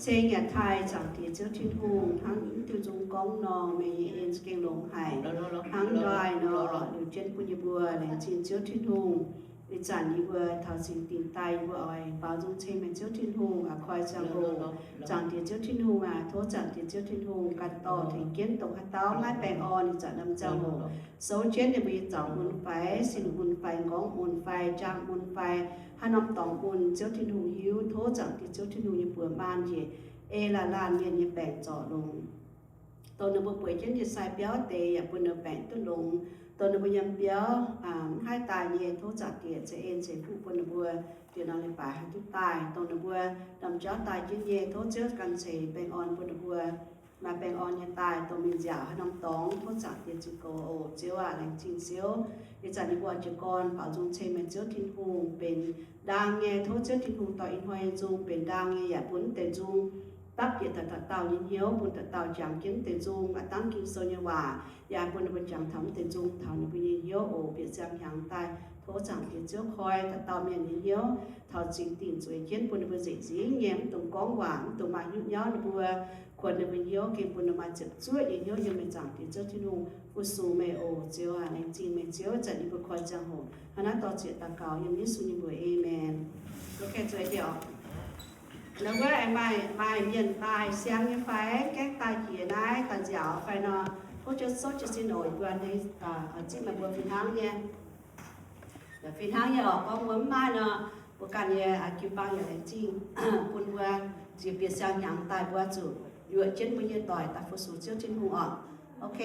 Ceng yaac taaih Zaangc Diex Ziouv Tin-Hungh hnangv mv diuh nzung gorngv nor, meih nyei en za'gengh longx haic. Hnangv nqaai nor, liuz jienv bun yie mbuo. Laengz zingh Ziouv Tin-Hungh, ih zanc yie mbuo taux zingx dingc daaih, yie mbuo oix baaux nzung ceng meih Ziouv Tin-Hungh, aa, koi ziangh hoc. Zaangc Diex Ziouv Tin-Hungh aac, tov Zaangc Diex Ziouv Tin-Hungh ganh dorh tengx jienv dongh haaix dauh maiv baengh orn ih zanc norm ziangh hoc, souv jienv ninh mbuo nyei zaux mun fai, sin mun fai, m'nqorngv mun fai, jaang mun fai, haaix norm dorngx mun Ziouv Tin-Hungh hiuv. Tov Zaangc Diex Ziouv Tin-Hungh nyei buoz maanh njiec, ei laanh laanh mienh nyei baengc zorc longx. Dongh ninh mbuo bueix jienv nyei sai biauv deix yaac bun ninh baengc duqv longx. Dongh ninh mbuo yiem biauv mv haih daaih nyei, tov Zaangc Diex ceix en ceix fuqv bun ninh mbuo, diex norm leiz-baaix haih duqv daaih. Dongh ninh mbuo norm jauv daaih jienv nyei, tov Ziouv ganh ceix baengh orn bun ninh mbuo, maaih baengh orn nyei daaih. Dongh mingh nziaauc haaix norm dorngx, tov Zaangc Diex ziux goux oc. Ziouv aac, laengz zingh Ziouv. Ih zanc yie mbuo jiez gorn baaux nzung ceng meih Ziouv Tin-Hungh benx ndaang nyei. Tov Ziouv Tin-Hungh dorh ih hnoi nyei nzung benx ndaang nyei yaac bun mv deix nzung dapv bieqc daaih dauh dauh nyei hnyouv, bun dauh dauh jangx jienv mv deix nzung, aav dangv Ging-Sou nyei waac, yaac bun ninh mbuo jangx taux mv deix nzung taux ninh mbuo nyei hnyouv oc. Bieqc siang-hnyangx daaih, tov Zaangc Diex Ziouv koi dauh dauh mienh nyei hnyouv taux zingx dingc zueiz jienv, bun ninh mbuo nzengc nzingc nyei, mv dungx gorngv waac, mv dungx maaih hnyouv nyauv ninh mbuo, kuonx ninh mbuo hnyouv, gengh bun ninh maaih ziepc zuoqv nyei hnyouv yiem meih Zaangc Diex Ziouv Tin-Hungh. Fu-sux meih oc Ziouv aac. Laengz zingh meih Ziouv, zanc yie mbuo koi ziangh hoc hnangv naaiv dor-ziec daux gaux yiem Yesu nyei mbuox, aamen. Nor wuov aengx maaih, maaih mienh daaih siang nyei fai, gaengh daaih jiex naaiv daaih nziaauc fai nor, tov Ziouv souv jiez sin oc. Yie mbuo zipv meih mbuo fih hnangv nyei. Fih hnangv nyei oc. Gorngv mbuo mv maaih nor, mbuo ganh nyei jiu-baang yaac laengz zingh bun mbuo nziex bieqc siang-hnyangx daaih mbuo zuqc yuoqc jienv mbuo nyei doic daaih fu-sux Ziouv Tin-Hungh oc. Ok.